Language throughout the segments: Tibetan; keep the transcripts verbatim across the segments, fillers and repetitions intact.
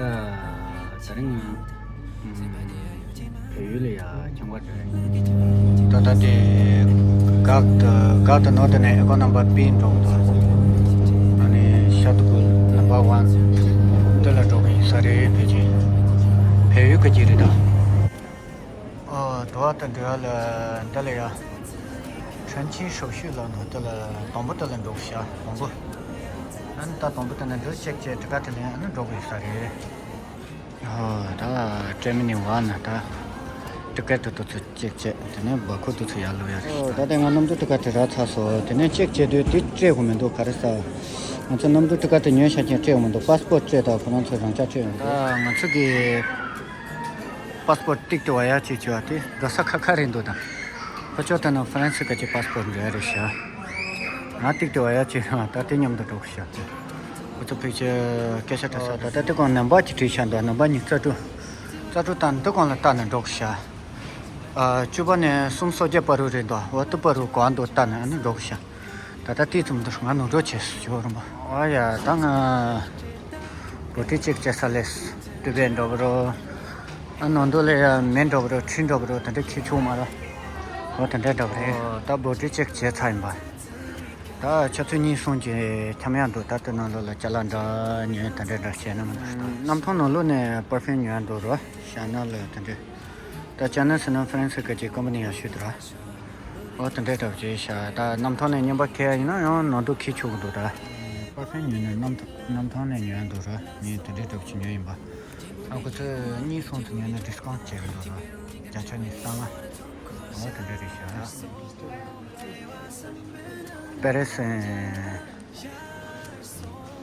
ད་རིང་ང་བལ་ཡུལ་ལ་ཡ་ཁྱང་བ་འདྲ། ད་ལྟ་དེ་གག་ཏུ་གག་ཏུ་ནོར་དུ་ནས་ཨེ་ཀོ་ནམ་བར་པི་འགྲོ་གི་འདུག་ཨ་ནི་ཤ་ཏུ་གུལ་ནམ་བར་ཝན་དེ་ལ་འགྲོ་གི་ཡིན་ས་རེད། ཕལ་ཆེར་བལ་ཡུལ་གི་ཅིག་རེད་ད། ཨོ་དུ་བ་དང་འབྲེལ་བ་ལ་འདི་ལ་ཡ་ཁྲོན་ཆེན་ཧྲོབ་ཤུལ་ལ་འགྲོ་དུ་ལ་དང་པོ་དུ་ལ་འགྲོ་གི་ཤ་དང་པོ། ཨ་ནི་ད་དང་པོ་དུ་ན་འགྲོ་ཅེག་ཅེག་ཏི་ཀ་ཏི་ལེན་ཨ་ནི་འགྲོ་གི་ཡིན་ས་རེད། ཨོ་ད་ཀྲེ་མི་ནི་བ་ན་ད་ཏི་ཀ་ཏི་དུ་ཚུ་ཅེག་ཅེག་དེ་ནས་བ་ཁོ་དུ་ཚུ་ཡར་ལོ་ཡ་རེད། ཨོ་ད་དེ་ང་གནམ་གྲུ་ཏི་ཀ་ཏི་རག་ཚར་སོང་། དེ་ནས་ཅེག་བྱེད་དུས་དེ་སྤྲད་དགོས་མི་འདུག་ག་རེ་ཟ། ང་ཚོ་གནམ་གྲུ་ཏི་ཀ་ཏི་ཉོས་ཤག་ཀྱང་སྤྲད་དགོས་མི་འདུག་པ་སི་པོར་ཊི་སྤྲད་དང་ཁོ་རང་ཚོ་རང་ཅག་སྤྲད་ཡོང་འདུག་ད་ང་ཚོ་གི་པ་སི་པོར་ཊི་ཏིག་ཏི་བ་ཡ་ཅིག་བྱས་པ་དེ་འགྲོ་ས་ཁ་ཁ་རེད་འདུག་ད་ཁོ་ཚོ་ད་ནང་ཧྥ་རན་སི་ཁ་ཅིག་པ་སི་པོར་ཊི་འགྲོ་ཡ་རེད་ཤག་ང་ཏིག་ཏི་བ་ཡ་ཅིག་རང་ད་དེ་མཉམ་དུ་འགྲོ་གི་ཤག་དེ་ཁོ་ཚོ་ཕལ་ཆེར་སྐད་ཆ་དྲི་ས། ད་ད་དེ་གོང་ནམ་བར་གྱི་བྲིས་ཤག་འདུག་ནམ་བར་ཉི་ཤུ་རྩ་དྲུག་རྩ་དྲུག་ད་འདི་གོང་ལ་བལྟས་ནས་འགྲོ་གི་ཤག་ཨ་བཅུ་པ་ནས་གསུམ་སོ་བརྒྱད་བར་དུ་རེད་འདུག་འོ་དེ་བར་དུ་གོ་བ་འདུག་བལྟས་ནས་ཨ་ནི་འགྲོ་གི་ཤག་ད་ལྟ་དེ་ཙམ་དུ་ང་ནོར་འགྲོ་བྱས་སུ་ཞོག་རུང་བ། ཨ་ཡ་ད་ང་བོ་ཊི་ཅེག་བྱེད་ས་ལས་སྟུ་བས་འགྲོ་བ་རོ། ཨ་ནང་དུ་ལས་ཡ་མེ་འགྲོ་བ་རོ་ཁྲི་འགྲོ་བ་རོ་དེ་འདྲ་ཁྱི་ཆུང་མ་རོ། འོ་དེ་འདྲ་འགྲོ་བ་རེད། ད་བོ་ཊི་ཅེག་བྱས་ཚར་ཡིན་པ། ད་ཆུ་ཚོད་གཉིས་གསུམ་གྱི་འཁྱམ་ཡག་འདུག་ད་དེ་ནང་ལོགས་ལ་ཅ་ལག་འདྲ་ཉོས་དེ་འདྲ་འདྲ་བྱས་ན་མི་འདུག་གནམ་ཐང་ནང་ལོགས་ནས་པར་ཕིའུམ་ཉོས་འདུག་རོ་ཤ་ན་ལ་དེ་འདྲ། ད་ཅ་ན་སི་ན་ཧྥ་རན་སི་ཁ་ཅིག་ཀམ་པ་ནི་ཡག་ཤོས་དེ་ར། ཨོ་དེ་འདྲའི་འདྲ་བྱས་ཤག་ད་གནམ་ཐང་ནས་རྔན་པ་ཁྱེར་ཡ་ཡིན་ན་ཡང་ནང་དུ་ཁྱི་ཆུག་གི་འདུག་ད། པར་ཕིའུམ་ཉོས་ན་གནམ་ཐང་གནམ་ཐང་ནས་ཉོས་འདུག་ར། ངས་དེ་འདྲའི་འདྲ་བྱས་ཉོས་ཡིན་པ། ཨ་ཁོ་ཚོས་གཉིས་གསུམ་ཙམ་ཉོས་ན་ཌིས་ཀའུན་ཊི་བྱེད་གི་འདུག་ར། བརྒྱ་ཆ་ཉི་ཤུ་རྩ་ལྔ། ཨོ་དེ་འདྲ་རེད་ཤག་པེ་རི་སི་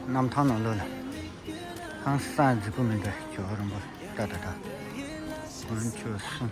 གནམ་ཐང་ནང་ལོགས་ལ་ཧང་སང་རྫིག་པོ་མི་འདུག་ཇོ་བོ་རིན་པོ་ཏ་ཏ་ཏ། དཀོན་མཆོག་གསུམ།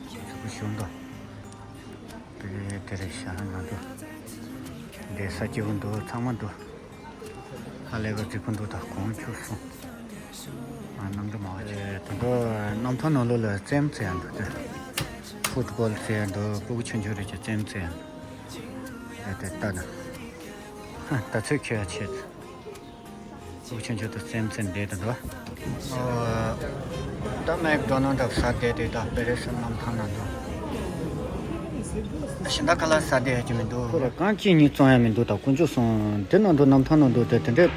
ཚུགས་ཞུ་འདུག་དེ་དེ་རེད་ཤག་ང་ཚོ་བསྡད་ས་སྐྱིད་པོ་འདུག་ཚང་མ་འདུག་ཧ་ལས་པ་རྫིག་པོ་འདུག་ད་དཀོན་མཆོག་གསུམ། ང་གནམ་གྲུ་མང་བ་ཅིག་དེ་འདྲ་གནམ་ཐང་ནང་ལོགས་ལ་རྩེད་མོ་རྩེ་ཡ་འདུག་དེ་ཕུཊ་བོལ་རྩེ་ཡ་འདུག་སྤུ་གུ་ཆུང་ཆུང་རེ་ཅིག་རྩེད་མོ་རྩེ་ཡ་འདུག་དེ་ལྟ་ན། ད་ཚོད་ཁྱོད་ཡ་ཆེད། ཕུག་ཆུང་ཆུང་དུ་རྩེད་མོ་རྩེ་བསྡད་དུ་འགྲོ། ཨོ། ད་མེག་ཌོ་ནལ་ཌི་ཟ་བསྡད་དེ་ད་པེ་རི་སི་གནམ་ཐང་ན་འདུག་གཞན་དག་ཁ་ལག་ཟ་བསྡད་ཡ་ཅིག་མི་འདུག་ཁོ་ར་རྐང་གཅིག་གཉིས་བཙོང་ཡ་མི་འདུག་ད་དཀོན་མཆོག་གསུམ་དེ་ནང་དུ་གནམ་ཐང་ནང་འདུག་དེ་དེ་འདྲས།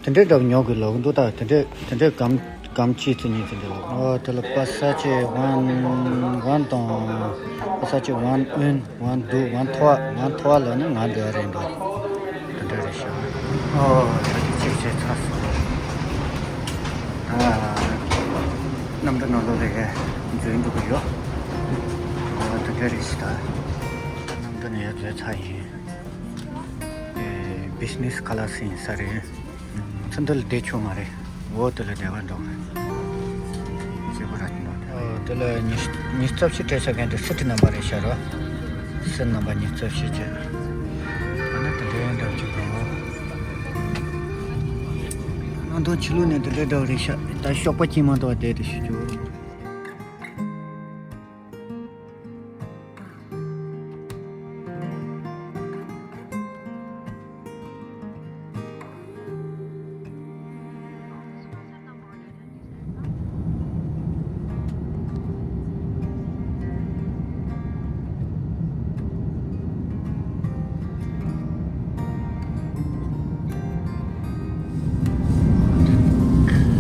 དེ་འདྲས་འདྲ་ཉོ་དགོས་ལབ་འདུག་ད་དེ་འདྲས་དེ་འདྲས་གམ་གམ་གཅིག་ཙམ་གཉིས་ཙམ་འདྲ་ལབ། ཨོ་དེ་ལ་པ་ས་ཆེ་ཝན་ཝན་དང་པ་ས་ཆེ་ཝན་ཨུན། ཝང་འདུག་ཝང་ཐོ་བ་ཝང་ཐོ་བ་ལ་ནི་ང་འདྲ་རེད་འདུག་དེ་འདྲ་རེད་ཤག་ཨོ་ད་ཅིག་ཅིག་བྱས་ཚར་སོང་། ད་གནམ་གྲུ་ནང་ལོགས་ལ་ཡ་འཛུལ་འགྲོ་གི་ཡོད། ཨོ་དེ་འདྲ་རེད་ཤག་ད་གནམ་གྲུ་ནས་ཡ་འཛུལ་ཚར་ཡིན། ཨེ་བི་ཛི་ནེ་སི་ཁ་ལག་ཟིན་ས་རེད། ཚུར་འདི་ལ་བསྡད་ཆོག་མ་རེད། འོ་དེ་ལ་བསྡད་པ་འགྲོ་གི་རེད། སེ་པོ་ར་ཅི་ནོ་དེ་ལ་ཉི་ཉི་རྩ་བཞི་སྤྲད་ས་མཁན་དེ་སི་ཊི་ནམ་བར་རེད་ཤག་རོ། སི་ཊི་ནམ་བར་ཉི་རྩ་བཞི་བྱས། ཨ་ནི་དེ་འདྲའི་འདྲ་བྱེད་དགོས། ཨ་མདོ་ཕྱི་ལོགས་ནས་དེ་འདྲའི་འདྲ་བ་རེད་ཤག་ད་ཤོག་པ་སྐྱིད་མ་གཏོགས་བསྡད་དེ་ཞུ་རྒྱུ།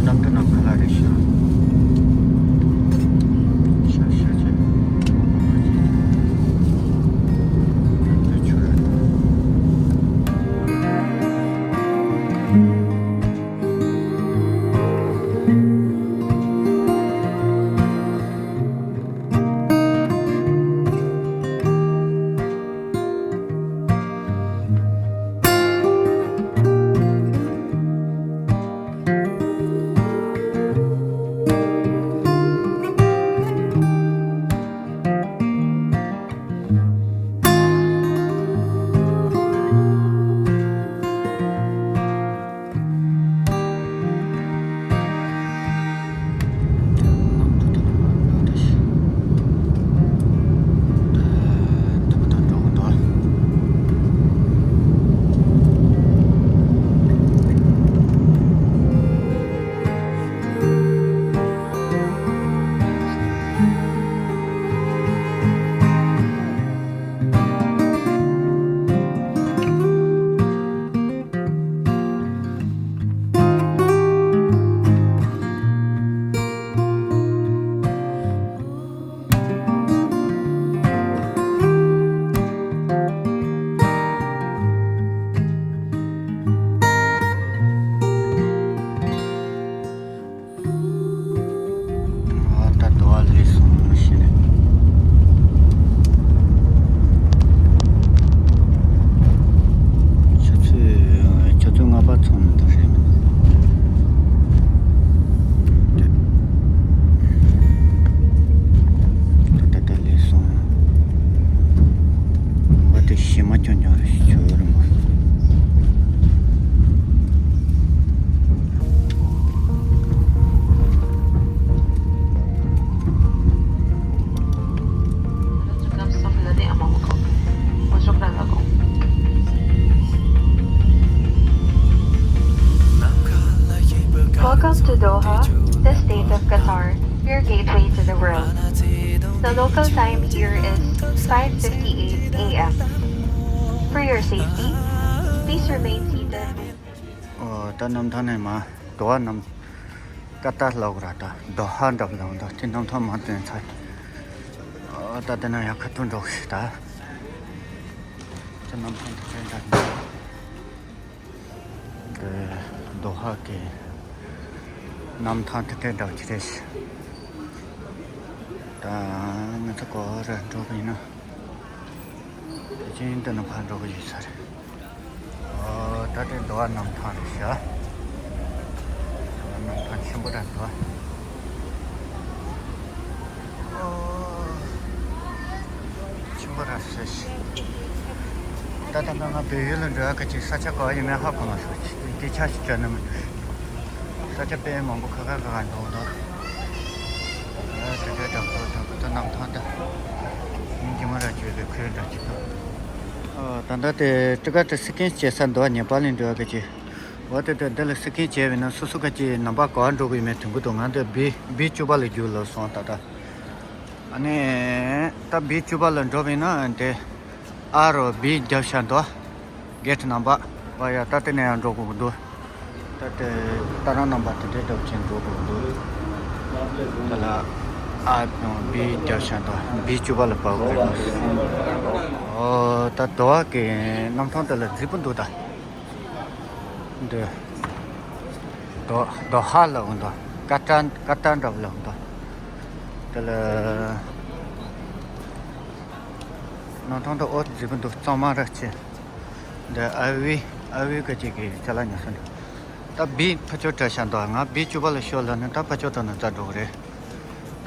གནམ་གྲུ་ནང་ཁ་ལག་རེད་ཤག Welcome to Doha, the state of Qatar, your gateway to the world. The local time here is five fifty-eight a m. For your safety, please remain seated. ཨོ། ད་གནམ་ཐང་ནས་མར་དོ་ཧ་གནམ། ཀ་ཏར་ལབ་དགོས་ར། ད་དོ་ཧ་འདྲ་པོ་ལབ་འདུག་དེ་གནམ་ཐང་མར་ཐོན་ཚར། ཨོ། ད་དེ་ན་ཡང་ཁ་ཐུག་འགྲོ་གི་ད། དེ་གནམ་ཐང་དེ་ཚོ་འདྲ་འདུག་དེ་དོ་ཧ་གི་གནམ་ཐང་དེ་འདྲ་འདྲ་པོ་ཅིག་རེད་ཤག་ད་ང་ཚོ་ག་པར་འགྲོ་གི་ཡིན་ན། དེ་ཅིན་དེ་ནས་ཕར་འགྲོ་གི་ཡོད་ས་རེད། ཨོ། ད་དེ་དོ་ཧ་གནམ་ཐང་རེད་ཤག་དོ་ཧ་གནམ་ཐང་ཆེན་པོ་རེད་འདུག་ཨོ། ཆེན་པོ་རེད་ཤག་ད་ལྟ་ང་བལ་ཡུལ་ལ་འགྲོ་ཡག་གི་ཅིག་ས་ཆ་ག་པར་ཡིན་མིན་ཧ་གོ་མ་སོང་། ཅིག་སྐད་ཆ་ཞིག་བརྗོད་ན་མི་འགྲིག་ས་ཆ་དཔེ་མང་པོ་ཁ་ཁ་ཁ་ཁ་འགྲོ་འདུག་ཨ། དེ་འདྲའི་འདྲ་པོ་འདྲ་པོ་ད་གནམ་ཐང་ད། ཉིན་རྒྱུན་མ་ར་བརྗོད་པའི་ཁོའི་འདྲ་ཅིག་ད། ཨ། ད་ལྟ་དེ་ཊི་ཀེ་ཊི་སི་ཀེན་བྱེད་ས་འདུག་ཉེ་པཱལ་ནས་འགྲོ་ཡག་གི་ཅིག་འོ་དེ་དེ་འདི་ལ་སི་ཀེན་བྱས་པས་ན་སོ་སོ་ག་ཅིག་ནམ་བར་ག་པར་འགྲོ་གི་ཡོད་མེད་མཐོང་གི་འདུག་ང་འདི་བི་བི་བཅུ་པ་ལ་རྒྱུགས་ལབ་སོང་ད་ལྟ། ཨ་ནི་ད་བི་བཅུ་པ་ལ་འགྲོ་བས་ན་དེ་ཨ་རོ་བི་རྒྱབ་ཤ་འདུག་གེ་ཊི་ནམ་བར་བ་ཡ། ད་དེ་ནས་ཡང་འགྲོ་དགོས་ཀྱི་འདུག་ད་དེ་ད་རང་རྣམ་པ་དེ་འདྲའི་འདྲ་པོ་ཅིག་འགྲོ་དགོས་ཀྱི་འདུག་དེ་ལ་ཨ་བི་རྒྱབ་ཤ་འདུག་བི་བཅུ་པ་ལ་བབས་དགོས་རེད། ཨོ། ད་དོ་ཧ་གི་གནམ་ཐང་དེ་ལ་མཛེས་པོ་འདུག་ད། འདི་དོ་དོ་ཧ་ལབ་འདུག་ཀ་ཏར་ཀ་ཏར་འདྲ་པོ་ལབ་འདུག་དེ་ལ་གནམ་ཐང་དེ་ཨོ་མཛེས་པོ་འདུག་གཙང་མ་ར་ཆེ། འདི་ཨ་བི་ཨ་བི་ག་ཅིག་གི་ཅ་ལག་ཉོ་ས་འདུག་ད་བི་ཕར་ཕྱོགས་བྲོས་ཤག་འདུག་ང་བི་བཅུ་པ་ལ་ཤོག་ལབ་ནས་ད་ཕར་ཕྱོགས་དེ་ནས་རྩ་འགྲོ་གི་རེད།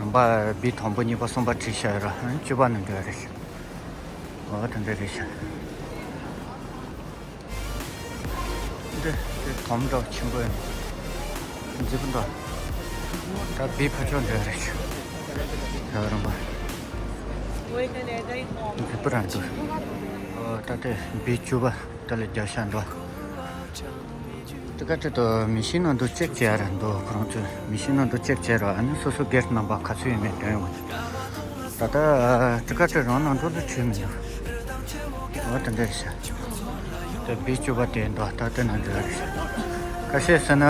ནམ་བར་བི་དང་པོ་གཉིས་པ་གསུམ་པ་བྲིས་བཞག་ཡོད་ར། བཅུ་པ་ནས་འགྲོ་ཡ་རེད་ཤག་འོ་དེ་འདྲ་རེད་ཤག་འདི་འདི་དོམ་འདྲ་ཆེན་པོ་ཡིན། མཛེས་པོ་འདུག་ད་བི་ཕར་ཕྱོགས་འདྲ་རེད། ཡ་རོང་པ། མཛེས་པོ་རང་འདུག་ཨོ། ད་དེ་བི་བཅུ་པ་དེ་ལ་རྒྱབ་ཤ་འདུག་དེ་ག་དེ་དུ་མི་ཤིང་ནང་དུ་ཅེག་བྱས་ར་འདུག་ཁོ་རང་ཚོས་མི་ཤིང་ནང་དུ་ཅེག་བྱས་ར། ཨ་ནི་སོ་སོ་གེ་ཊི་ནམ་བར་ག་ཚོད་ཡོད་མེད་སྟོན་ཡོང་། ད་ལྟ་ཊི་ཀེ་ཊི་རང་ནང་དུ་ལ་ཚུད་མི་འདུག་འོ་དེ་འདྲ་ཤག་དེ་བི་བཅུ་པ་དེ་འདུག་ད་དེ་ནང་འགྲོ་ཡ་རེད་ཤག་ཁ་ཤས་ཟེར་ན།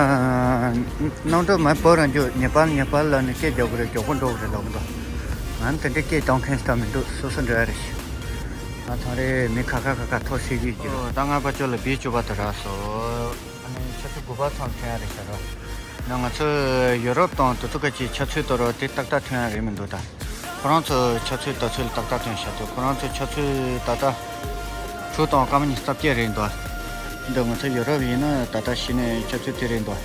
གནམ་གྲུ་མ་བོར་རང་རྒྱུ་ཉེ་པཱལ་ཉེ་པཱལ་ལ་ནི་སྐད་རྒྱག་གི་རེད། མགྱོགས་པོ་འགྲོ་གི་རེད་ལབ་གི་འདུག་ང་དེ་འདྲའི་སྐད་གཏོང་མཁན་ཞིག་ད་མི་འདུག་སོ་སོ་འགྲོ་ཡ་རེད་ཤག་ང་ཚང་རེ་མི་ཁ་ཁ་ཁ་ཁ་ཐོག་སེ་གི་རྒྱུ། ད་ང་ཕར་ཕྱོགས་ལ་བི་བཅུ་པ་དེ་རག་སོང་། ཨ་ནི་ཆུ་ཚོད་དགུ་པ་ཙམ་ཐོན་ཡ་རེད་ཤག་ར། ན་ང་ཚོ་ཡུ་རོབ་དང་དེ་ཚོ་ག་ཅིག་ཆུ་ཚོད་དོ་རོ་དེ་ཏག་ཏག་ཐོན་ཡ་རེད་མི་འདུག་ད་ཁོ་རང་ཚོ་ཆུ་ཚོད་ད་ཚོད་ཏག་ཏག་ཐོན་ཤག་དེ་ཁོ་རང་ཚོ་ཆུ་ཚོད་ད་ལྟ་དྲུག་དང་སྐར་མ་ཉི་ཤུ་རྩ་བརྒྱད་རེད་འདུག་འདི་ང་ཚོ་ཡུ་རོབ་ཡིན་ན་ད་ལྟ་གཞི་ནས་ཆུ་ཚོད་དེ་རེད་འདུག་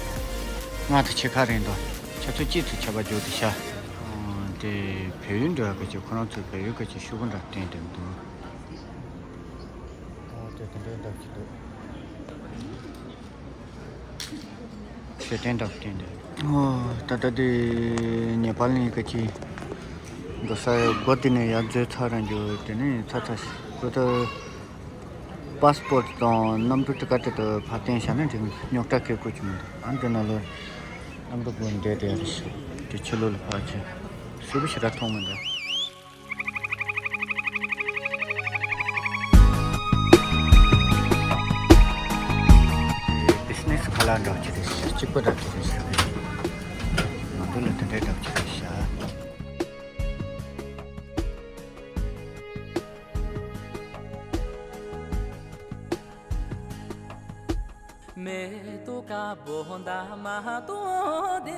ལྔ་དང་ཕྱེད་ཀ་རེད་འདུག་ཆུ་ཚོད་གཅིག་ཙམ་ཆད་པ་འཇོག་དེ་ཤག་དེ་བལ་ཡུལ་འགྲོ་ཡ་ག་ཅིག་ཁོ་རང་ཚོ་བལ་ཡུལ་ག་ཅིག་ཤོག་གུ་འདྲ་བསྟན་བསྡད་འདུག་ཨོ་དེ་དེ་འདྲའི་འདྲ་ཅིག་འདུག་མཆོད་རྟེན་འདྲ་བསྟན་ཏེ། ཨོ་ད་ལྟ་དེ་ཉེ་པཱལ་ནས་ག་ཅི་འགྲོ་ས་སྒོ་དེ་ནས་ཡར་འཛུལ་ཚར་ར་འགྱོ། དེ་ནས་ཚ་ཚ་ཞིག་ཁོ་ད་པཱ་སི་པོར་ཊི་དང་གནམ་གྲུ་ཊི་ཀེ་ཊི་དེ་ཕར་བསྟན་བཞག་ན་འགྲིག་གི། རྙོག་དྲ་གང་ཡང་ཅིག་མི་འདུག་ཨ་འདི་ནང་ལོགས་གནམ་གྲུ་སྒོ་འདི་དེ་རེད་ཤག་དེ་ཕྱི་ལོགས་ལ་ཕར་ཕྱིན་སུ་བ་ཞེ་དྲག་མཐོང་མི་འདུག་བི་ཛི་ནེ་སི་ཁ་ལག་འདྲ་བོ་ཅིག་རེད་ཤག་གཅིག་པ་འདྲ་བོ་ཅིག་རེད་ཤག་ང་ཚོ་ལ་དེ་འདྲའི་འདྲ་བོ་ཅིག་རེད་ཤག་མེ་ཏོག་དཀར་པོ་འདབ་མ་སྟོང་ལྡན།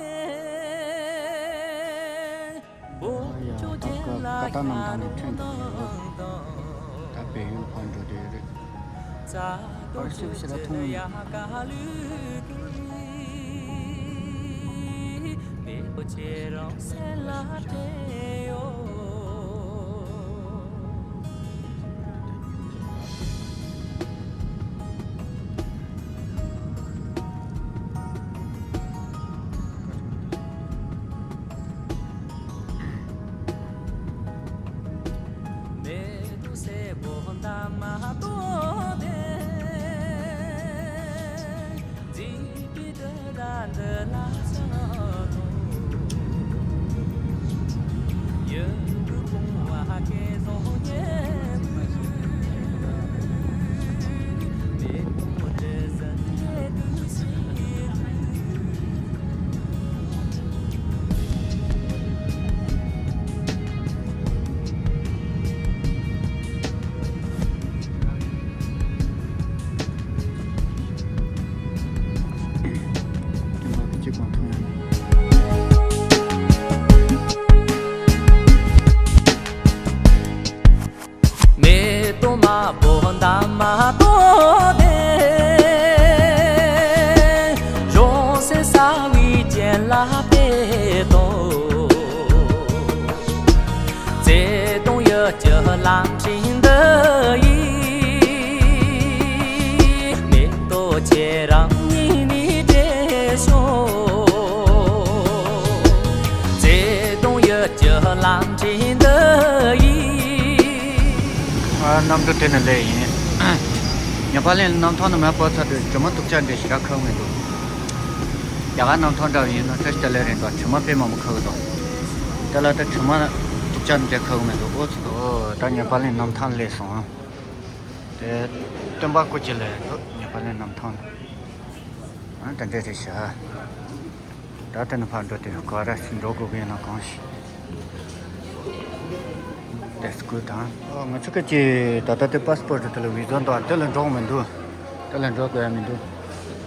ཨ་ཡ། ད་ཀ་ཀ་ཏ་གནམ་ཐང་ནས་ཐོན་འདུག་ཡོད། ད་བལ་ཡུལ་ཕར་འགྲོ་བསྡད་ཡོད་རེད། ཨ་ཤི་ཤི་ར་ཐུང་། མེ་ཏོག་དམར་པོ་འདབ་མ་སྟོང་ལྡན། གཞོན་གསེར་གསལ་བའི་སྤྱན་ལ་དཔལ་སྟོབས། བརྩེ་དུང་ཡུལ་གྱི་གླིང་ཕྲན་འདི་ཡིས། མེ་ཏོག་ཁྱེད་རང་ཉིད་ནས་བྲེལ་ཤོག་བརྩེ་དུང་ཡུལ་གྱི་གླིང་ཕྲན་འདི་ཡིས། ཨ། གནམ་གྲུ་དེ་ནས་སླེབས་ཡིན། ཉེ་པ་ལན་གནམ་ཐང་ནས་མར་བབས་ཚར་དུས་དྲི་མ་སྟུག་ཅག་འདྲ་ཞེ་དྲག་ཁ་གི་མི་འདུག་རྒྱ་གར་གནམ་ཐང་འདྲ་བ་ཡིན་ན་ཏོག་ཙམ་དེ་ལས་རིང་དང་དྲི་མ་དཔེ་མང་པོ་ཁ་གི་འདུག་དེ་ལ་ད་དྲི་མ་སྟུག་ཅག་འདྲ་ཁ་གི་མི་འདུག་ཨོ་ཙི་འདུག་ད་ཉེ་པ་ལན་གནམ་ཐང་སླེབས་སོང་། དེ་སྟོན་པ་སྐུ་མཁྱེན་ལ་འདུག་ཉེ་པ་ལན་གནམ་ཐང་། ཨ། དེ་འདྲ་རེད་ཤག་ད་དེ་ནས་ཕར་འགྲོ་དུས་ག་རེ་འགྲོ་དགོས་ཀྱི་ཡིན་ན་གང་ཞིག་དེ་སྐུ་དང་། ཨ། ང་ཚོ་སྐད་ཀྱི་ད་ལྟ་དེ་པ་སི་པོར་ཊི་དེ་ལ་བི་ཟ་འདུག་དེ་ལ་འགྲོ་གི་མི་འདུག་དེ་ལ་འགྲོ་དགོས་ཡ་མི་འདུག་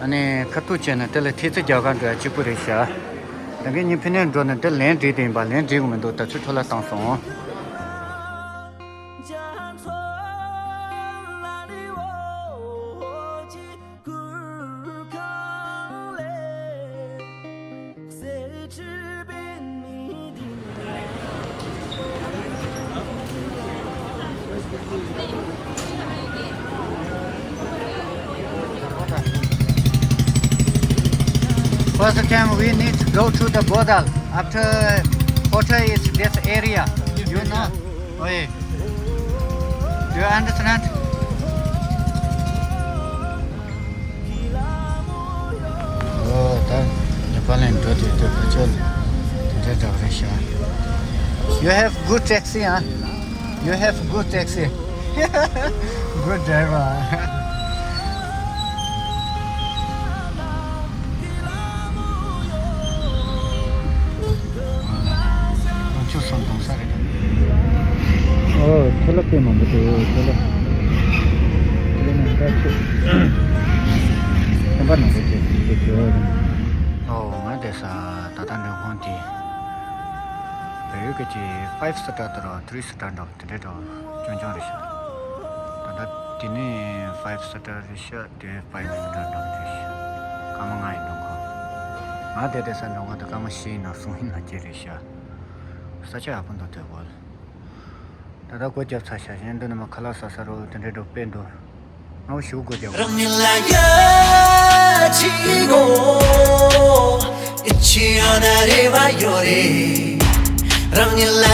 ཨ་ནི་ཁ་ཐུག་བྱས་ན་དེ་ལ་ཐེལ་ཙེ་རྒྱག་གར་འགྲོ་ཡ་གཅིག་པུ་རེད་ཤག་ད་གིན་ངས་ཕི་ནས་འགྲོ་ན་དེ་ལན་འགྲིག་དེ་ཡིན་པ་ལན་འགྲིག་གི་མི་འདུག་ད་ཚོད་འཕྲོ་བརླག་བཏང་སོང་། First time we need to go to the border. After hotel is this area. You know? Oi. Do you understand? ཨོ། ད་ཉེ་པ་ལན་འགྲོ་དུས་དེ་ཕ་ཆོས་དེ་འདྲ་འདྲ་བ་རེད་ཤག You have good taxi, huh? You have good taxi. Good driver. ཁོང་ཚོ་སོང་གདོང་ས་རེད་དམ། ཨོ། ཁྲོ་ལོ་དཔེ་མང་པོ་འདུག་ཁྲོ་ལོ། ཁྲོ་ལོ་ནང་ལྟར་ཆེ། ཁང་པ་ནང་པོ་ཆེ་ཆེ་ཆེ། ཨོ། ང་བསྡད་ས་ད་ལྟ་མགྲོན་ཁང་དེ་བལ་ཡུལ་གྱི་five star དང་three star འདྲ་བོ་དེ་འདྲའི་འདྲ་བོ་རྐྱང་རྐྱང་རེད་ཤག་ད་ལྟ་དེ་ནི་five star རེད་ཤག་དེ་five star འདྲ་བོ་རེད་ཤག་སྐར་མ་ལྔ་ཡི་མགྲོན་ཁང་། ང་བསྡད་བསྡད་ས་མགྲོན་ཁང་དེ་སྐར་མ་བཞི་ཡི་ནང་གསུམ་ཡི་ནང་བརྒྱད་རེད་ཤག་ས་ཆ་ཡག་པོ་འདུག་དེ་བོ། ད་ལྟ་སྒོ་བརྒྱབ་ཚར་ཤག་གཞན་འདི་ནས་མར་ཁ་ལག་ཟ་ས་རོ་དེ་འདྲའི་འགྲོ་དཔེ་འདུག་ང་ཞུ་སྒོ་བརྒྱབ། རང་ཉིད་ལ་ཡ་ཆི་གོ། ཨི་ཆི་ཡ་ན་རེ་བ་ཡོད་རེད། རང་ཉིད་ལ།